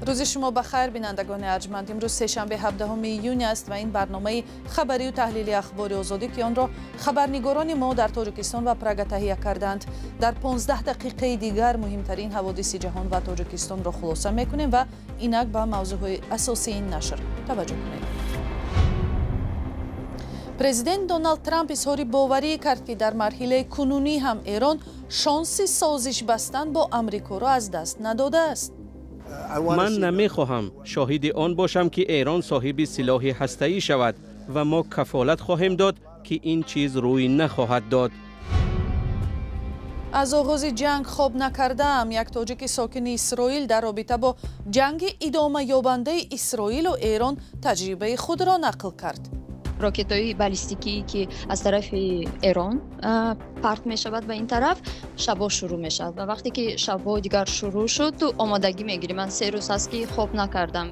Рӯзи шумо ба хайр, бинандагони арҷманд. Имрӯз сешанбе, 17 июн аст ва ин барномаи хабарию таҳлили Ахбори Озодӣ, ки онро хабарнигорони мо дар Тоҷикистон ва Прага таҳия кардаанд. Дар 15 дақиқаи дигар муҳимтарин ҳаводиси ҷаҳон ва Тоҷикистонро хулоса мекунем ва инак ба мавзӯъҳои асосии ин нашр таваҷҷӯҳ кунед. Президент Доналд Трамп изҳори боварӣ кард, ки дар марҳилаи кунунӣ ҳам Эрон шонси созиш бастан бо Амрикоро аз даст надодааст. Ман намехоҳам шоҳиди он бошам, ки Эрон соҳиби силоҳи ҳастаӣ шавад ва мо кафолат хоҳем дод, ки ин чиз рӯй нахоҳад дод. Аз оғози ҷанг хоб накардаам. Як тоҷики сокини Исроил дар робита бо ҷанги идомаёбандаи Исроилу Эрон таҷрибаи худро нақл кард. Ракетҳои баллистикӣ, ки аз тарафи Эрон парт мешавад ба ин тараф, шабо шурӯъ мешавад ва вақте ки шабо дигар шурӯъ шуд, ту омодагӣ мегирӣ. Ман 3 рӯз аст, ки хоб накардам.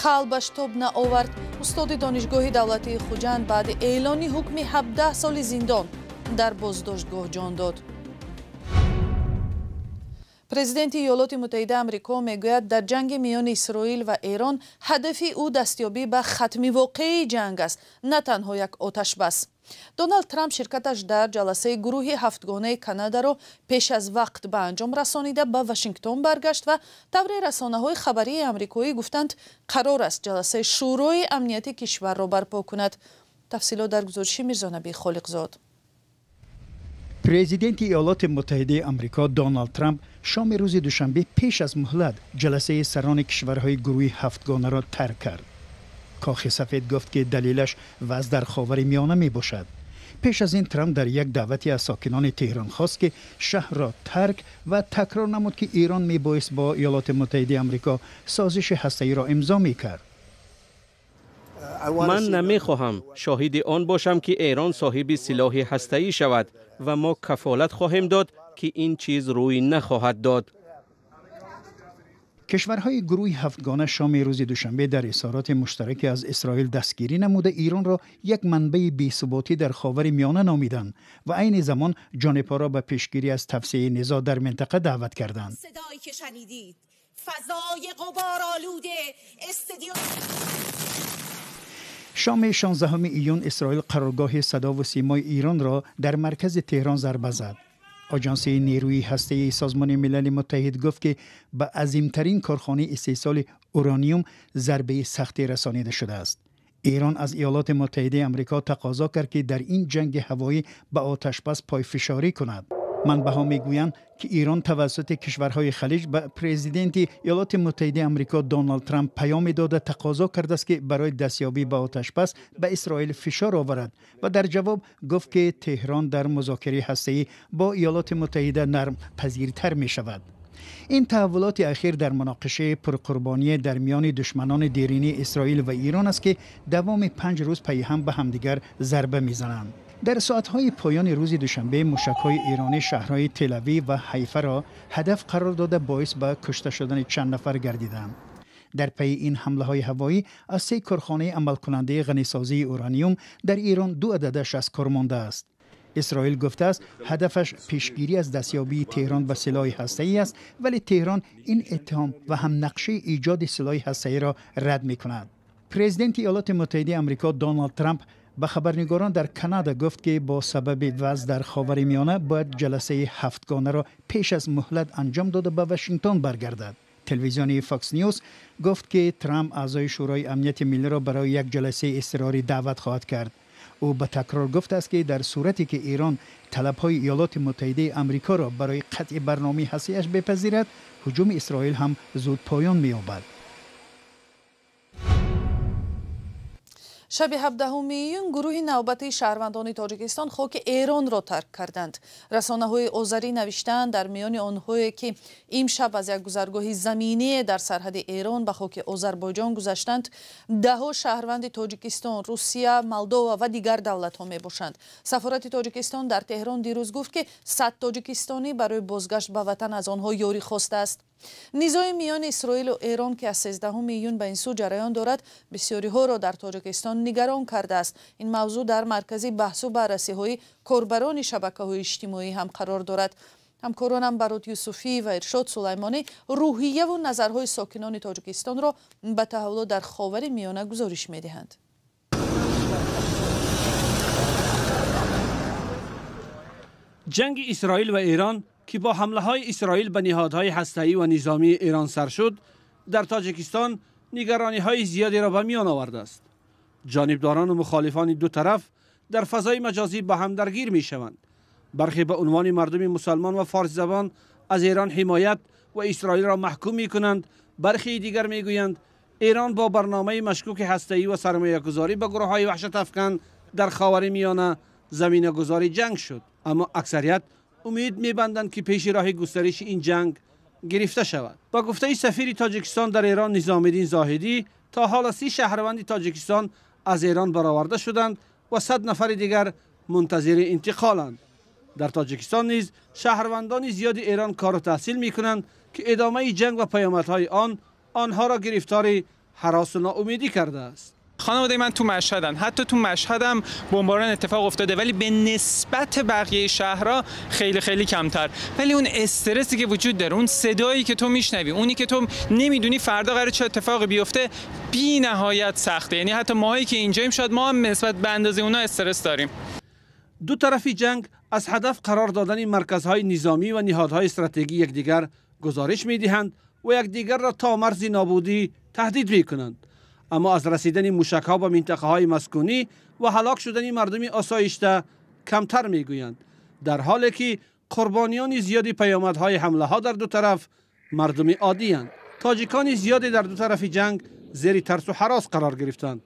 Қалбаш тоб наовард. Устоди Донишгоҳи давлатии Хуҷанд баъди эълони ҳукми 17 соли зиндон дар боздоштгоҳ ҷон дод. Президенти Иёлоти Муттаҳида Амрико мегӯяд, дар ҷанги миёни Исроил ва Эрон ҳадафи ӯ дастёбӣ ба хатми воқеии ҷанг аст, на танҳо як оташбас. Доналд Трамп ширкаташ дар ҷаласаи гурӯҳи ҳафтгонаи Канадаро пеш аз вақт ба анҷом расонида, ба Вашингтон баргашт ва тавре расонаҳои хабарии амрикоӣ гуфтанд, қарор аст ҷаласаи Шӯрои амнияти кишварро барпо кунад. Тафсилот дар гузориши Мирзонабӣ Холиқзод. Президенти Иёлоти Муттаҳидаи Амрико Доналд Трамп шоми рӯзи душанбе пеш аз муҳлат ҷаласаи сарони кишварҳои гурӯҳи ҳафтгонаро тарк кард. Кохи Сафед гуфт, ки далелаш вазъ дар Ховари Миёна мебошад. Пеш аз ин Трамп дар як даъвате аз сокинони Теҳрон хост, ки шаҳрро тарк ва такрор намуд, ки Эрон мебоист бо Иёлоти Муттаҳидаи Амрико созиши ҳастаиро имзо мекард. Ман намехоҳам шоҳиди он бошам, ки Эрон соҳиби силоҳи ҳастаӣ шавад ва мо кафолат хоҳем дод, ки ин чиз рӯй нахоҳад дод. Кишварҳои гурӯҳи ҳафтгона шоми рӯзи душанбе дар изҳороти муштараке аз Исроил дастгирӣ намуда, Эронро як манбаи бесуботӣ дар Ховари Миёна номиданд ва айни замон ҷонибҳоро ба пешгирӣ аз тавсеаи низоъ дар минтақа даъват карданд. صدایی که شنیدید، فضای غبارآلود استادیوم شام 16 июн Исроил қароргоҳи садову симои Эронро дар маркази Теҳрон зарба зад. Оҷансии нерӯи ҳастаии Созмони Милали Муттаҳид гуфт, ки ба азимтарин корхонаи истеҳсоли урониум зарбаи сахте расонида шудааст. Эрон аз Иёлоти Муттаҳидаи Амрико тақозо кард, ки дар ин ҷанги ҳавоӣ ба оташбас пойфишорӣ кунад. Манбаъҳо мегӯянд, ки Эрон тавассути кишварҳои Халиҷ ба президенти Иёлоти Муттаҳидаи Амрико Доналд Трамп паёме дода, тақозо кардааст, ки барои дастёбӣ ба оташбас ба Исроил фишор оварад ва дар ҷавоб гуфт, ки Теҳрон дар музокираи ҳастаӣ бо Иёлоти Муттаҳида нармпазиртар мешавад. Ин таҳаввулоти ахир дар муноқишаи пурқурбонӣ дар миёни душманони дерини Исроил ва Эрон аст, ки давоми 5 рӯз пайҳам ба ҳамдигар зарба мезананд. Дар соатҳои поёни рӯзи душанбе мушакҳои эронӣ шаҳрҳои Телавив ва Ҳайфаро ҳадаф қарор дода, боис ба кушта шудани чанд нафар гардиданд. Дар пайи ин ҳамлаҳои ҳавоӣ аз се корхонаи амалкунандаи ғанисозии ураниум дар Эрон ду ададаш аз кор мондааст. Исроил гуфтааст, ҳадафаш пешгирӣ аз дастёбии Теҳрон ба силоҳи ҳастаӣ аст, вале Теҳрон ин иттиҳом ва ҳам нақшаи эҷоди силоҳи ҳастаиро рад мекунад. Президенти Иёлоти Муттаҳидаи Амрико Доналд Трамп ба хабарнигорон дар Канада гуфт, ки бо сабаби вазъ дар Ховари Миёна бояд ҷаласаи ҳафтгонаро пеш аз муҳлат анҷом дода, ба Вашингтон баргардад. Телевизиони Фокс Ньюс гуфт, ки Трамп аъзои Шӯрои амнияти миллиро барои як ҷаласаи изтирорӣ даъват хоҳад кард. Ӯ ба такрор гуфтааст, ки дар сурате ки Эрон талабҳои Иёлоти Муттаҳидаи Амрикоро барои қатъи барномаи ҳастаиаш бипазирад, ҳуҷуми Исроил ҳам зуд поён меёбад. Шаби 17 июн гурӯҳи навбатии шаҳрвандони Тоҷикистон хоки Эронро тарк карданд. Расонаҳои озарӣ навиштаанд, дар миёни онҳое, ки имшаб аз як гузаргоҳи заминие дар сарҳади Эрон ба хоки Озарбойҷон гузаштанд, даҳҳо шаҳрванди Тоҷикистон, Русия, Молдова ва дигар давлатҳо мебошанд. Сафорати Тоҷикистон дар Теҳрон дирӯз гуфт, ки 100 тоҷикистонӣ барои бозгашт ба ватан аз онҳо ёрӣ хостааст. Низои миёни Исроилу Эрон, ки аз 13 июн ба ин сӯ ҷараён дорад, бисёриҳоро дар Тоҷикистон нигарон кардааст. Ин мавзӯъ дар маркази баҳсу баррасиҳои корбарони шабакаҳои иҷтимоӣ ҳам қарор дорад. Ҳамкоронам Барот Юсуфӣ ва Иршод Сулаймонӣ рӯҳияву назарҳои сокинони Тоҷикистонро ба таҳаввулот дар Ховари Миёна гузориш медиҳанд. Ҷанги Исроил ва Эрон, ки бо ҳамлаҳои Исроил ба ниҳодҳои ҳастаӣ ва низомии Эрон сар шуд, дар Тоҷикистон нигарониҳои зиёдеро ба миён овардааст. Ҷонибдорон ва мухолифони ду тараф дар фазои маҷозӣ ба ҳам даргир мешаванд. Бархе ба унвони мардуми мусалмон ва форсизабон аз Эрон ҳимоят ва Исроилро маҳкум мекунанд, бархе дигар мегӯянд Эрон бо барномаи машкуки ҳастаӣ ва сармоягузорӣ ба гурӯҳҳои ваҳшатафкан дар Ховари Миёна заминагузори ҷанг шуд. Аммо аксарият умед мебанданд, ки пеши роҳи густариши ин ҷанг гирифта шавад. Ба гуфтаи сафири Тоҷикистон дар Эрон Низомиддин Зоҳидӣ, то ҳола 30 шаҳрванди Тоҷикистон аз Эрон бароварда шуданд ва 100 нафари дигар мунтазири интиқоланд. Дар Тоҷикистон низ шаҳрвандони зиёди Эрон кору таҳсил мекунанд, ки идомаи ҷанг ва паёмадҳои он онҳоро гирифтори ҳаросу ноумедӣ кардааст. خانواده من تو مشهدن، حتی تو مشهدم بمباران اتفاق افتاده، ولی به نسبت بقیه شهرها خیلی خیلی کمتر. ولی اون استرسی که وجود داره، اون صدایی که تو میشنوی، اونی که تو نمیدونی فردا قراره چه اتفاقی بیفته، بی نهایت سخته. یعنی حتی ماهایی که اینجاییم شاید ما هم نسبت به اندازه اونا استرس داریم. دو طرف جنگ از هدف قرار دادن مرکزهای نظامی و نهادهای استراتژیک یکدیگر گزارش میدهند و یکدیگر را تا مرز نابودی تهدید میکنند. اما از رسیدن موشک‌ها به منطقه‌های مسکونی و هلاک شدن مردم آسایشته کمتر میگویند، در حالی که قربانیان زیادی پیامدهای حمله ها در دو طرف مردم عادی اند. تاجیکان زیادی در دو طرف جنگ زیر ترس و هراس قرار گرفتند،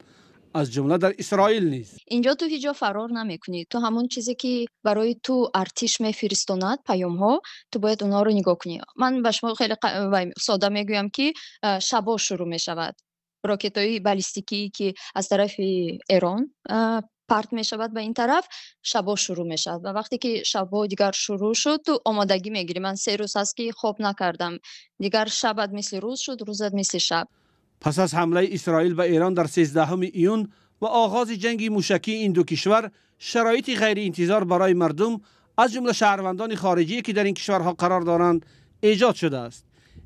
از جمله در اسرائیل نیز. اینجا تو هیچ جا فرار نمیکنی، تو همون چیزی که برای تو ارتش میفرستاند پیام ها، تو باید اونها رو نگاه کنی. من به شما خیلی ساده میگویم که شبا شروع میشود. راکت‌های баллистикӣ ки аз тарафи Эрон парт мешавад ба ин тараф, шабо шурӯъ мешавад ва вақте ки шабо дигар шурӯъ шуд, ту омодагӣ мегирӣ. Ман 3 рӯз ҳаст ки хоб накардам. Дигар шабат мисли рӯз шуд, рӯзат мисли шаб. Пас аз ҳамлаи Исроил ба Эрон дар 13 июн ва оғози ҷанги мушакии ин ду кишвар, шароити ғайриинтизор барои мардум, аз ҷумла шаҳрвандони хориҷие ки дар ин кишварҳо қарор доранд, эҷод шудааст.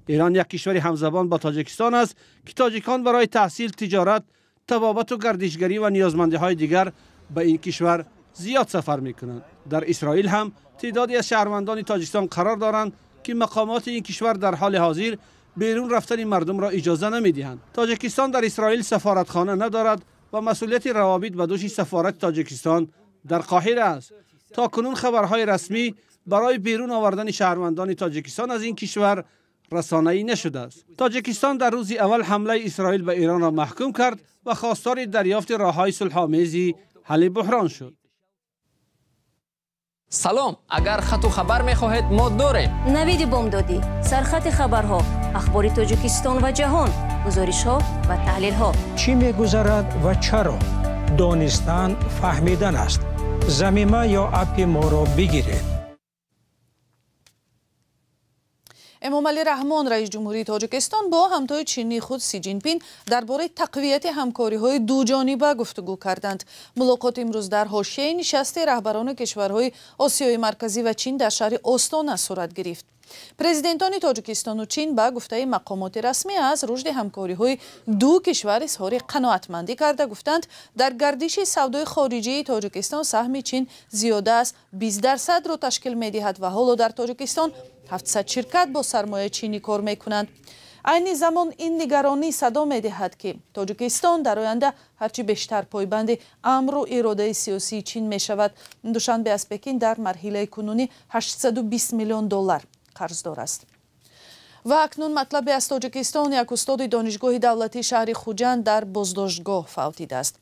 Эрон як кишвари ҳамзабон ба Тоҷикистон аст, ки тоҷикон барои таҳсил, тиҷорат, табобату гардишгарӣ ва ниёзмандиҳои дигар ба ин кишвар зиёд сафар мекунанд. Дар Исроил ҳам теъдоде аз шаҳрвандони Тоҷикистон қарор доранд, ки мақомоти ин кишвар дар ҳоли ҳозир берун рафтани мардумро иҷоза намедиҳанд. Тоҷикистон дар Исроил сафоратхона надорад ва масъулияти равобит ба дӯши сафорати Тоҷикистон дар Қоҳира аст. То кунун хабарҳои расмӣ барои берун овардани шаҳрвандони Тоҷикистон аз ин кишвар расонаӣ нашудааст. Тоҷикистон дар рӯзи аввал ҳамлаи Исроил ба Эронро маҳкум кард ва хостори дарёфти роҳҳои сулҳомези ҳалли буҳрон шуд. Салом, агар хату хабар мехоҳед, мо дорем. Навиди бомдодӣ, сархати хабарҳо, ахбори Тоҷикистон ва ҷаҳон, гузоришҳо ва таҳлилҳо. Чӣ мегузарад ва чаро? Донистан фаҳмидан аст. Замима ё аппи моро бигиред. Эмомалӣ Раҳмон, раиси ҷумҳурии Тоҷикистон, бо ҳамтои чинии худ Си Ҷинпин дар бораи тақвияти ҳамкориҳои дуҷониба гуфтугӯ карданд. Мулоқот имрӯз дар ҳошияи нишасти раҳбарони кишварҳои Осиёи Марказӣ ва Чин дар шаҳри Остона сурат гирифт. Президентони Тоҷикистону Чин, ба гуфтаи мақомоти расмӣ, аз рушди ҳамкориҳои ду кишвар изҳори қаноатмандӣ карда, гуфтанд, дар гардиши савдои хориҷии Тоҷикистон саҳми Чин зиёда аз 20 дарсадро ташкил медиҳад ва ҳоло дар Тоҷикистон 700 ширкат бо сармояи чинӣ кор мекунанд. Айни замон ин нигаронӣ садо медиҳад, ки Тоҷикистон дар оянда ҳарчи бештар пойбанди амру иродаи сиёсии Чин мешавад. Душанбе аз Пекин дар марҳилаи кунунӣ 820 миллион доллар қарздор аст. Ва акнун матлабе аз Тоҷикистон. Як устоди Донишгоҳи давлатии шаҳри Хуҷанд дар боздоштгоҳ фавтидааст.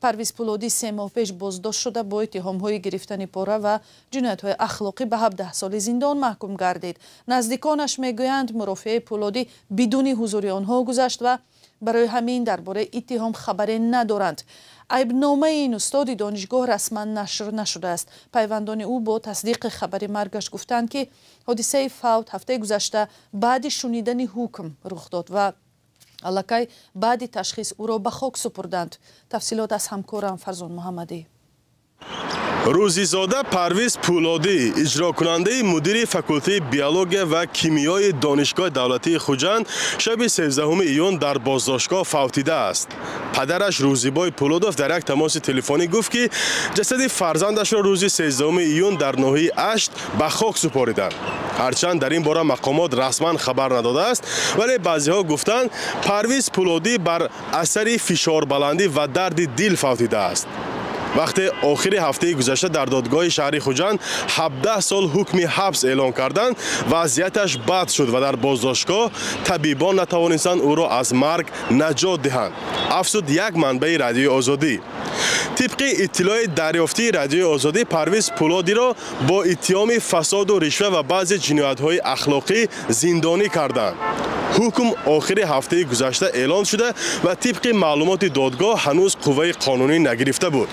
Парвиз Пулодӣ 3 моҳ пеш боздошт шуда, бо иттиҳомҳои гирифтани пора ва ҷиноятҳои ахлоқӣ ба 17 соли зиндон маҳкум гардид. Наздиконаш мегӯянд, мурофиаи Пулодӣ бидуни ҳузури онҳо гузашт ва барои ҳамин дар бораи иттиҳом хабаре надоранд. Айбномаи ин устоди донишгоҳ расман нашр нашудааст. Пайвандони ӯ бо тасдиқи хабари маргаш гуфтанд, ки ҳодисаи фавт ҳафтаи гузашта баъди шунидани ҳукм рух дод ва аллакай баъди ташхис ӯро ба хок супурданд. Тафсилот аз ҳамкорам Фарзон Муҳаммадӣ. Рӯзизода Парвиз Пулодӣ, иҷрокунандаи мудири факултаи биология ва кимиёи Донишгоҳи давлатии Хуҷанд, шаби 13 июн дар боздоштгоҳ фавтидааст. Падараш Рӯзибой Пулодов дар як тамоси телефонӣ гуфт, ки ҷасади фарзандашро рӯзи 13 июн дар ноҳияи Ашт ба хок супориданд. Ҳарчанд дар ин бора мақомот расман хабар надодааст, вале баъзеҳо гуфтанд, Парвиз Пулодӣ бар асари фишорбаландӣ ва дарди дил фавтидааст. Вақте охири ҳафтаи гузашта дар додгоҳи шаҳри Хуҷанд 17 сол ҳукми ҳабс эълон карданд, вазъияташ бад шуд ва дар боздоштгоҳ табибон натавонистанд ӯро аз марг наҷот диҳанд, афзуд як манбаи Радиои Озодӣ. Тибқи иттилои дарёфтии Радиои Озодӣ, Парвиз Пулодиро бо иттиҳоми фасоду ришва ва баъзе ҷиноятҳои ахлоқӣ зиндонӣ карданд. Ҳукм охири ҳафтаи гузашта эълон шуда ва тибқи маълумоти додгоҳ ҳанӯз қувваи қонунӣ нагирифта буд.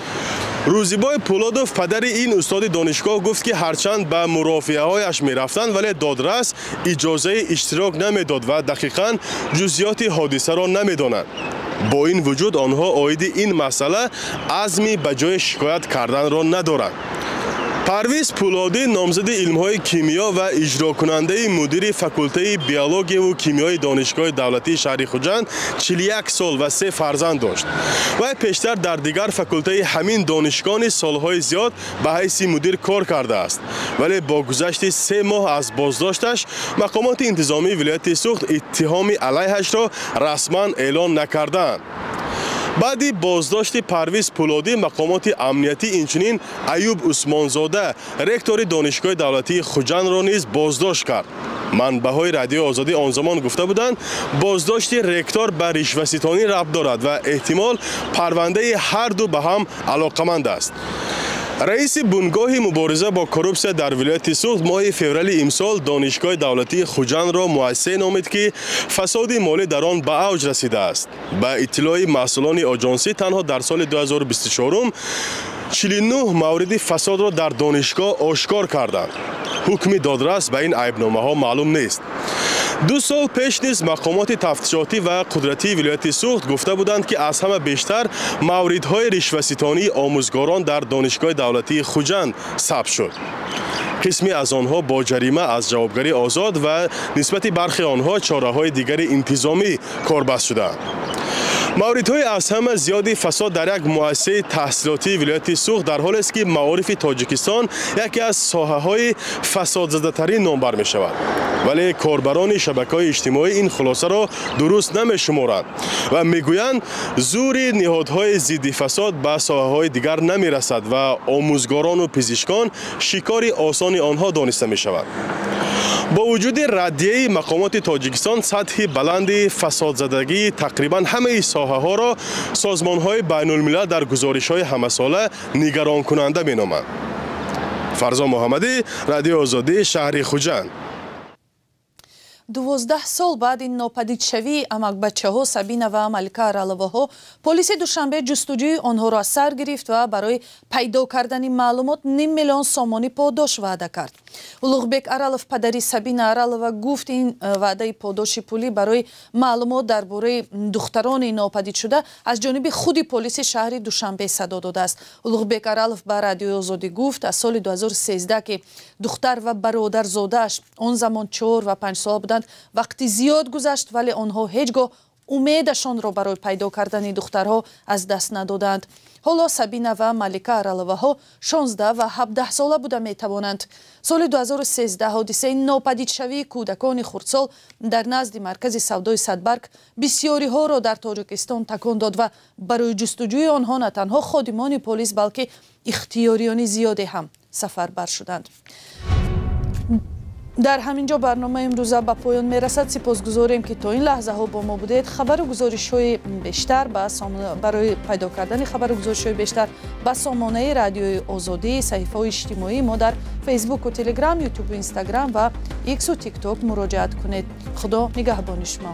Рӯзибой Пулодов, падари ин устоди донишгоҳ, гуфт, ки ҳарчанд ба мурофиаҳояш мерафтанд, вале додрас иҷозаи иштирок намедод ва дақиқан ҷузъиёти ҳодисаро намедонанд. Бо ин вуҷуд онҳо оиди ин масъала азми ба ҷои шикоят карданро надоранд. Парвиз Пулодӣ номзади илмҳои кимиё ва иҷрокунандаи мудири факултаи биологияву кимиёи Донишгоҳи давлатии шаҳри Хуҷанд 41 сол ва 3 фарзанд дошт. Вай пештар дар дигар факултаи ҳамин донишгоҳ низ солҳои зиёд ба ҳайси мудир кор кардааст. Вале бо гузашти 3 моҳ аз боздошташ мақомоти интизомии вилояти Суғд иттиҳоми алайҳашро расман эълон накардаанд. Баъди боздошти Парвиз Пулодӣ мақомоти амниятӣ инчунин Аюб Усмонзода, ректори Донишгоҳи давлатии Хуҷандро низ боздошт кард. Манбаъҳои Радиои Озодӣ он замон гуфта буданд, боздошти ректор ба ришваситонӣ рабт дорад ва эҳтимол парвандаи ҳар ду ба ҳам алоқаманд аст. Раиси бунгоҳи мубориза бо коррупсия дар вилояти Суғд моҳи феврали имсол Донишгоҳи давлатии Хуҷандро муассисае номид, ки фасоди молӣ дар он ба авҷ расидааст. Ба иттилои масъулони оҷонсӣ, танҳо дар соли 2024 49 мавриди фасодро дар донишгоҳ ошкор карданд. Ҳукми додрас ба ин айбномаҳо маълум нест. 2 сол пеш низ мақомоти тафтишотӣ ва қудратии вилояти Суғд гуфта буданд, ки аз ҳама бештар мавридҳои ришваситонии омӯзгорон дар Донишгоҳи давлатии Хуҷанд сабт шуд. Қисме аз онҳо бо ҷарима аз ҷавобгарӣ озод ва нисбати бархи онҳо чораҳои дигари интизомӣ корбаст шудаанд. Мавридҳои аз ҳама зиёди фасод дар як муассисаи таҳсилотии вилояти Суғд дар ҳолест, ки маорифи Тоҷикистон яке аз соҳаҳои фасодзадатарин номбар мешавад. Вале корбарони шабакаҳои иҷтимоӣ ин хулосаро дуруст намешуморанд ва мегӯянд, зури ниҳодҳои зидди фасод ба соҳаҳои дигар намерасад ва омӯзгорону пизишкон шикори осони онҳо дониста мешаванд. Бо вуҷуди раддияи мақомоти Тоҷикистон, сатҳи баланди фасодзадагии тақрибан ҳамаи соҳаҳоро созмонҳои байнулмилал дар гузоришҳои ҳамасола нигаронкунанда меноманд. Фарзон Муҳаммадӣ, Радиои Озодӣ, шаҳри Хуҷанд. 12 сол баъди нопадидшавии амакбачаҳо Сабина ва Малика Араловаҳо, полиси Душанбе ҷустуҷӯи онҳоро аз сар гирифт ва барои пайдо кардани маълумот 5 миллион сомонӣ подош ваъда кард. Улуғбек Аралов, падари Сабина Аралова, гуфт, ин ваъдаи подоши пулӣ барои маълумот дар бораи духтарони нопадидшуда аз ҷониби худи полиси шаҳри Душанбе садо додааст. Улуғбек Аралов ба Радиои Озодӣ гуфт, аз соли 2013, ки духтар ва бародарзодааш он замон 4 ва 5 сола буданд, вақти зиёд гузашт, вале онҳо ҳеҷ гоҳ умедашонро барои пайдо кардани духтарҳо аз даст надоданд. Ҳоло Сабина ва Малика Араловаҳо 16 ва 17 сола буда метавонанд. Соли 2013 ҳодисаи нопадидшавии кӯдакони хурдсол дар назди маркази савдои Садбарг бисёриҳоро дар Тоҷикистон такон дод ва барои ҷустуҷӯи онҳо на танҳо ходимони полис, балки ихтиёриёни зиёде ҳам сафарбар шуданд. Дар ҳамин ҷо барномаи имрӯза ба поён мерасад. Сипосгузорем, ки то ин лаҳзаҳо бо мо будед. Хабару гузоришҳои бештар барои пайдо кардани хабару гузоришҳои бештар ба сомонаи Радиои Озодӣ, саҳифаҳои иҷтимоии мо дар Фейсбуку Телеграм, Ютубу Инстаграм ва Иксу Тикток муроҷиат кунед. Худо нигаҳбони шумо.